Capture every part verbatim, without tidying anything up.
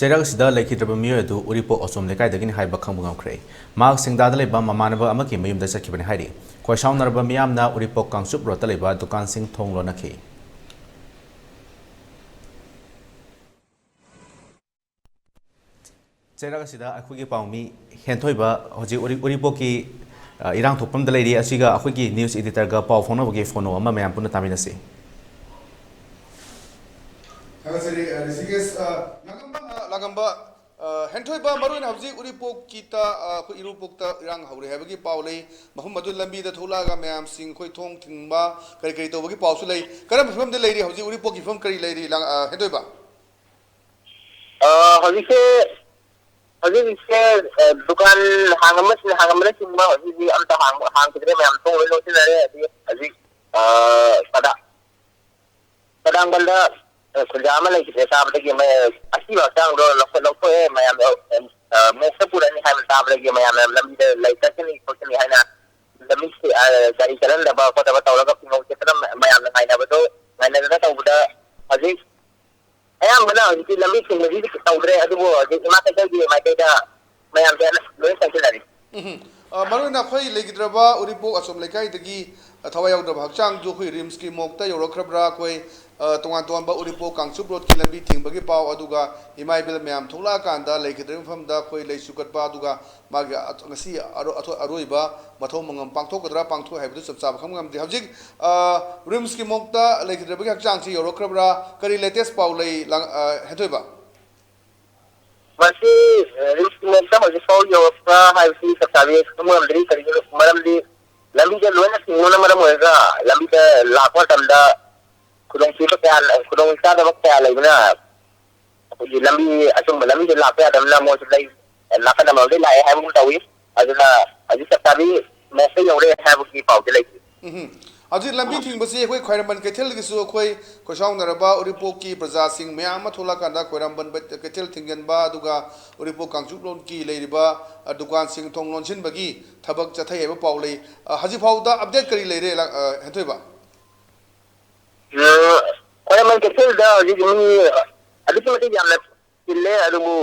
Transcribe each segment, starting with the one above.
ꯆꯩꯔꯛ ꯑꯁꯤꯗ ꯂꯩꯈꯤꯗ꯭ꯔꯕ ꯃꯤꯑꯣꯏ ꯑꯗꯨ ꯎꯔꯤꯄꯣꯛ ꯑꯆꯣꯝ ꯂꯩꯀꯥꯏꯗꯒꯤꯅꯤ ꯍꯥꯏꯕ ꯈꯪꯕ ꯉꯝꯈ꯭ꯔꯦ꯫ ꯃꯍꯥꯛ ꯁꯤꯡꯗꯥꯗ ꯂꯩꯕ ꯃꯃꯥꯟꯅꯕ ꯑꯃꯒꯤ ꯃꯌꯨꯝꯗ ꯆꯠꯈꯤꯕꯅꯤ ꯍꯥꯏꯔꯤ꯫ ꯈꯣꯏꯁꯥꯎꯅꯔꯕ ꯃꯤꯌꯥꯝꯅ ꯎꯔꯤꯄꯣꯛ ꯀꯥꯡꯆꯨꯞ ꯔꯣꯗꯇ ꯂꯩꯕ ꯗꯨꯀꯥꯟꯁꯤꯡ ꯊꯣꯡ ꯂꯣꯟꯅꯈꯤ꯫ ꯆꯩꯔꯛ ꯑꯁꯤꯗ ꯑꯩꯈꯣꯏꯒꯤ ꯄꯥꯎꯃꯤ ꯍꯦꯟꯊꯣꯏꯕ ꯍꯧꯖꯤꯛ ꯎꯔꯤ-, ꯎꯔꯤꯄꯣꯛꯀꯤ, ꯑ, ꯏꯔꯥꯡ ꯊꯣꯛꯐꯝꯗ ꯂꯩꯔꯤ꯫ ꯑꯁꯤꯒ ꯑꯩꯈꯣꯏꯒꯤ news editorꯒ ꯄꯥꯎ ꯐꯥꯎꯅꯕꯒꯤ ꯐꯣꯟ ꯑꯃ ꯃꯌꯥꯝ ꯄꯨꯟꯅ ꯇꯥꯃꯤꯟꯅꯁꯤ꯫ ꯊꯥꯒꯠꯆꯔꯤ, ꯑ, ꯔꯤꯁꯤꯀꯦꯁ, ꯑ, ꯂꯥꯡꯉꯝꯕ, ꯑ, ꯂꯥꯡꯉꯝꯕ, ꯑ, ꯍꯦꯟꯊꯣꯏꯕ, ꯃꯔꯨꯑꯣꯏꯅ ꯍꯧꯖꯤꯛ ꯎꯔꯤꯄꯣꯛꯀꯤꯇ, ꯑ, ꯑꯩꯈꯣꯏ ꯏꯔꯨꯄꯣꯛꯇ ꯏꯔꯥꯡ ꯍꯧꯔꯦ ꯍꯥꯏꯕꯒꯤ ꯄꯥꯎ ꯂꯩ꯫ ꯃꯐꯝ ꯑꯗꯨ ꯂꯝꯕꯤꯗ ꯊꯣꯛꯂꯛꯑꯒ ꯃꯌꯥꯝꯁꯤꯡ ꯑꯩꯈꯣꯏ ꯊꯣꯡ ꯊꯤꯡꯕ ꯀꯔꯤ ꯀꯔꯤ ꯇꯧꯕꯒꯤ ꯄꯥꯎꯁꯨ ꯂꯩ꯫ ꯀꯔꯝꯕ ꯐꯤꯕꯝꯗ ꯂꯩꯔꯤ ꯍꯧꯖꯤꯛ ꯎꯔꯤꯄꯣꯛꯀꯤ ꯐꯤꯕꯝ ꯀꯔꯤ ꯂꯩꯔꯤ, ꯂꯥꯡ-, ꯑ, ꯍꯦꯟꯊꯣꯏꯕ? ꯑ, ꯍꯧꯖꯤꯛꯁꯦ, ꯍꯧꯖꯤꯛ ꯍꯧꯖꯤꯛꯁꯦ, ꯑ, ꯗꯨꯀꯥꯟ ꯍꯥꯡꯉꯝꯕꯁꯤꯡ, ꯍꯥꯡꯉꯝꯕꯅꯆꯤꯡꯕ ꯍꯧꯖꯤꯛ ꯍꯧꯖꯤꯛ ꯑꯝꯇ ꯍꯥꯡꯕ, ꯍꯥꯡꯈꯤꯗ꯭ꯔꯦ, ꯃꯌꯥꯝ ꯊꯣꯡ ꯂꯣꯏ ꯂꯣꯟꯁꯤꯟꯅꯔꯦ꯫ ꯍꯧꯖꯤꯛ, ꯍꯧꯖꯤꯛ, ꯑ, ꯀꯗꯥ-, ꯀꯗꯥꯡꯕꯟꯗ, ꯑ, ꯈꯨꯟꯖꯥ ꯑꯃ ꯂꯩꯈꯤꯗ꯭ꯔꯦ ꯆꯥꯕꯗꯒꯤ ꯃ-, ꯑꯁꯤꯕ ꯍꯛꯆꯥꯡꯗꯣ ꯂꯧꯊꯣꯛ-, ꯂꯧꯊꯣꯛꯑꯦ, ꯃꯌꯥꯝꯗꯣ, ꯑ, ꯃꯣꯛꯇ ꯄꯨꯔꯅꯤ ꯍꯥꯏꯕ ꯇꯥꯕꯗꯒꯤ ꯃꯌꯥꯝꯅ ꯂꯝꯕꯤꯗ ꯂꯩ ꯆꯠꯀꯅꯤ ꯈꯣꯠꯀꯅꯤ ꯍꯥꯏꯅ ꯂꯝꯕꯤ, ꯑ, ꯒꯥꯔꯤ ꯆꯠꯍꯟꯗꯕ ꯈꯣꯠꯇꯕ ꯇꯧꯔꯒ ꯄꯨꯡꯍꯧ ꯆꯠꯄꯗ ꯃ-, ꯃꯌꯥꯝꯅ ꯉꯥꯏꯅꯕꯗꯣ, ꯉꯥꯏꯅꯗꯅ ꯇꯧꯕꯗ ꯍꯧꯖꯤꯛ ꯑꯌꯥꯝꯕꯅ ꯍꯧꯖꯤꯛꯇꯤ ꯂꯝꯕꯤ ꯊꯤꯡꯕꯒꯤꯗꯤ ꯇꯧꯗ꯭ꯔꯦ, ꯑꯗꯨꯕꯨ ꯍꯧꯖꯤꯛ ꯏꯃꯥ ꯀꯩꯊꯦꯜꯒꯤ ꯃꯥꯏꯀꯩꯗ ꯃꯌꯥꯝꯁꯦ ꯂꯣꯏ ꯆꯪꯁꯤꯜꯂꯔꯤ꯫ ꯎꯝ꯫ ꯑ, ꯃꯔꯨꯑꯣꯏꯅ ꯑꯩꯈꯣꯏ ꯂꯩꯈꯤꯗ꯭ꯔꯕ ꯎꯔꯤꯄꯣꯛ ꯑꯆꯣꯝ ꯂꯩꯀꯥꯏꯗꯒꯤ, ꯑ, ꯊꯋꯥꯏ ꯌꯥꯎꯗ꯭ꯔꯕ ꯍꯛꯆꯥꯡꯗꯨ ꯑꯩꯈꯣꯏ ꯔꯤꯝꯁꯀꯤ ꯃꯣꯛꯇ ꯌꯧꯔꯛꯈ꯭ꯔꯕ꯭ꯔꯥ? ꯑꯩꯈꯣꯏ, ꯑ, ꯇꯣꯉꯥꯟ ꯇꯣꯉꯥꯟꯕ ꯎꯔꯤꯄꯣꯛ ꯀꯥꯡꯆꯨꯞ ꯔꯣꯗꯀꯤ ꯂꯝꯕꯤ ꯊꯤꯡꯕꯒꯤ ꯄꯥꯎ, ꯑꯗꯨꯒ ꯏꯃꯥ ꯏꯕꯦꯜ ꯃꯌꯥꯝ ꯊꯣꯛꯂꯛꯑꯀꯥꯟꯗ ꯂꯩꯈꯤꯗ꯭ꯔꯕ ꯃꯐꯝꯗ ꯑꯩꯈꯣꯏ ꯂꯩꯁꯨ ꯀꯠꯄ, ꯑꯗꯨꯒ ꯃꯥꯒꯤ ꯑ-, ꯉꯁꯤ ꯑꯔꯣ-, ꯑꯊꯣ-, ꯑꯔꯣꯏꯕ ꯃꯊꯧ ꯃꯉꯝ ꯄꯥꯡꯊꯣꯛꯀꯗ꯭ꯔꯥ ꯄꯥꯡꯊꯣꯛꯑꯣꯏ ꯍꯥꯏꯕꯗꯨ ꯆꯞ ꯆꯥꯕ ꯈꯪꯕ ꯉꯝꯗꯦ꯫ ꯍꯧꯖꯤꯛ, ꯑ, ꯔꯤꯝꯁꯀꯤ ꯃꯣꯛꯇ ꯂꯩꯈꯤꯗ꯭ꯔꯕꯒꯤ ꯍꯛꯆꯥꯡꯁꯤ ꯌꯧꯔꯛꯈ꯭ꯔꯕ꯭ꯔꯥ? ꯀꯔꯤ latest ꯄꯥꯎ ꯂꯩ, ꯂꯥꯡ-, ꯑ, ꯍꯦꯟꯊꯣꯏꯕ? ꯃꯁꯤ, ꯑ, ꯔꯤꯝꯁꯀꯤ ꯃꯣꯛꯇ ꯍꯧꯖꯤꯛ ꯐꯥꯎ ꯌꯧꯔꯛꯄ꯭ꯔꯥ ꯍꯥꯏꯕꯁꯤ ꯆꯞ ꯆꯥꯕꯤ ꯈꯪꯕ ꯉꯝꯗ꯭ꯔꯤ꯫ ꯀꯔꯤꯒꯤꯅꯣ? ꯃꯔꯝꯗꯤ ꯂꯝꯕꯤꯗ ꯂꯣꯏꯅ ꯊꯤꯡꯕꯅ ꯃꯔꯝ ꯑꯣꯏꯔꯒ ꯂꯝꯕꯤꯗ ꯂꯥꯛꯄ ꯃꯇꯝꯗ ꯈꯨꯗꯣꯡꯊꯤꯕ ꯀꯌꯥ, ꯈꯨꯗꯣꯡꯆꯥꯗꯕ ꯀꯌꯥ ꯂꯩꯕꯅ ꯑꯩꯈꯣꯏꯒꯤ ꯂꯝꯕꯤ, ꯑꯆꯨꯝꯕ ꯂꯝꯕꯤꯗ ꯂꯥꯛꯄ ꯌꯥꯗꯕꯅꯤꯅ ꯃꯣꯏꯁꯨ ꯂꯩ, ꯅꯥꯀꯟ ꯑꯃꯔꯣꯝꯗꯒꯤ ꯂꯥꯛꯑꯦ ꯍꯥꯏꯕꯒꯨꯝ ꯇꯧꯏ꯫ ꯑꯗꯨꯅ ꯍꯧꯖꯤꯛ ꯆꯞ ꯆꯥꯕꯤ ꯃꯣꯛꯇ ꯌꯧꯔꯦ ꯍꯥꯏꯕꯒꯤ ꯄꯥꯎꯗꯤ ꯂꯩꯇꯦ꯫ ꯎꯝ꯫ ꯍꯧꯖꯤꯛ ꯂꯝꯕꯤ ꯊꯤꯡꯕꯁꯤ ꯑꯩꯈꯣꯏ ꯈ꯭ꯋꯥꯏꯔꯝꯕꯟ ꯀꯩꯊꯦꯜꯒꯤꯁꯨ ꯑꯩꯈꯣꯏ ꯈꯣꯏꯁꯥꯎꯅꯔꯕ ꯎꯔꯤꯄꯣꯛꯀꯤ ꯄ꯭ꯔꯖꯥꯁꯤꯡ ꯃꯌꯥꯝ ꯑꯃ ꯊꯣꯛꯂꯛꯑꯀꯥꯟꯗ ꯈ꯭ꯋꯥꯏꯔꯝꯕꯟ ꯀꯩꯊꯦꯜ ꯊꯤꯡꯖꯤꯟꯕ, ꯑꯗꯨꯒ ꯎꯔꯤꯄꯣꯛ ꯀꯥꯡꯆꯨꯞ ꯂꯣꯝꯒꯤ ꯂꯩꯔꯤꯕ, ꯑ, ꯗꯨꯀꯥꯟꯁꯤꯡ ꯊꯣꯡ ꯂꯣꯟꯁꯤꯟꯕꯒꯤ ꯊꯕꯛ ꯆꯠꯊꯩ ꯍꯥꯏꯕ ꯄꯥꯎ ꯂꯩ꯫ ꯑ, ꯍꯧꯖꯤꯛ ꯐꯥꯎꯕꯗ update ꯀꯔꯤ ꯂꯩꯔꯦ, ꯂꯥ-, ꯑ, ꯍꯦꯟꯊꯣꯏꯕ? ꯎꯝ, ꯈ꯭ꯋꯥꯏꯔꯝꯕꯟ ꯀꯩꯊꯦꯜꯗ ꯍꯧꯖꯤꯛ ꯃꯤ ꯑꯗꯨꯛꯀꯤ ꯃꯇꯤꯛ ꯌꯥꯝꯅ ꯆꯤꯜꯂꯦ꯫ ꯑꯗꯨꯕꯨ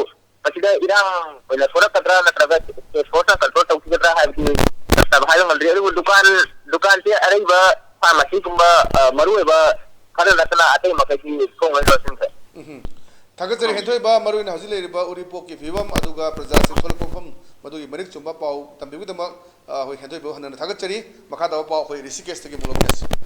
ꯃꯁꯤꯗ ꯏꯔꯥꯡ ꯑꯣꯏꯅ ꯊꯣꯔꯛꯀꯗ꯭ꯔꯥ ꯅꯠꯇ꯭ꯔꯒ ꯇꯦꯁ ꯐꯣꯔꯁꯅ ꯀꯟꯇ꯭ꯔꯣꯜ ꯇꯧꯈꯤꯒꯗ꯭ꯔꯥ ꯍꯥꯏꯕꯗꯤ ꯆꯞ ꯆꯥꯕ ꯍꯥꯏꯕ ꯉꯝꯗ꯭ꯔꯤ꯫ ꯑꯗꯨꯕꯨ ꯗꯨꯀꯥꯟ, ꯗꯨꯀꯥꯟꯁꯦ ꯑꯔꯩꯕ ꯐꯥꯔꯃꯥꯁꯤꯒꯨꯝꯕ, ꯑ, ꯃꯔꯨꯑꯣꯏꯕ ꯈꯔ ꯅꯠꯇꯅ ꯑꯇꯩ ꯃꯈꯩꯗꯤ ꯊꯣꯡ ꯂꯣꯏ ꯂꯣꯟꯁꯤꯟꯈ꯭ꯔꯦ꯫ ꯎꯝ꯫ ꯊꯥꯒꯠꯆꯔꯤ꯫ ꯍꯦꯟꯊꯣꯏꯕ, ꯃꯔꯨꯑꯣꯏꯅ ꯍꯧꯖꯤꯛ ꯂꯩꯔꯤꯕ ꯎꯔꯤꯄꯣꯛꯀꯤ ꯐꯤꯕꯝ ꯑꯗꯨꯒ ꯄ꯭ꯔꯖꯥꯁꯤꯡ ꯊꯣꯛꯂꯛꯄ ꯃꯐꯝ ꯃꯗꯨꯒꯤ ꯃꯔꯤꯛ ꯆꯨꯝꯕ ꯄꯥꯎ ꯇꯝꯕꯤꯕꯒꯤꯗꯃꯛ, ꯑ, ꯑꯩꯈꯣꯏ ꯍꯦꯟꯊꯣꯏꯕ ꯍꯟꯅ ꯍꯟꯅ ꯊꯥꯒꯠꯆꯔꯤ꯫ ꯃꯈꯥ ꯇꯥꯕ ꯄꯥꯎ ꯑꯩꯈꯣꯏ ꯔꯤꯁꯤꯀꯦꯁꯇꯒꯤ ꯑꯃꯨꯛ ꯂꯧꯃꯤꯟꯅꯁꯤ꯫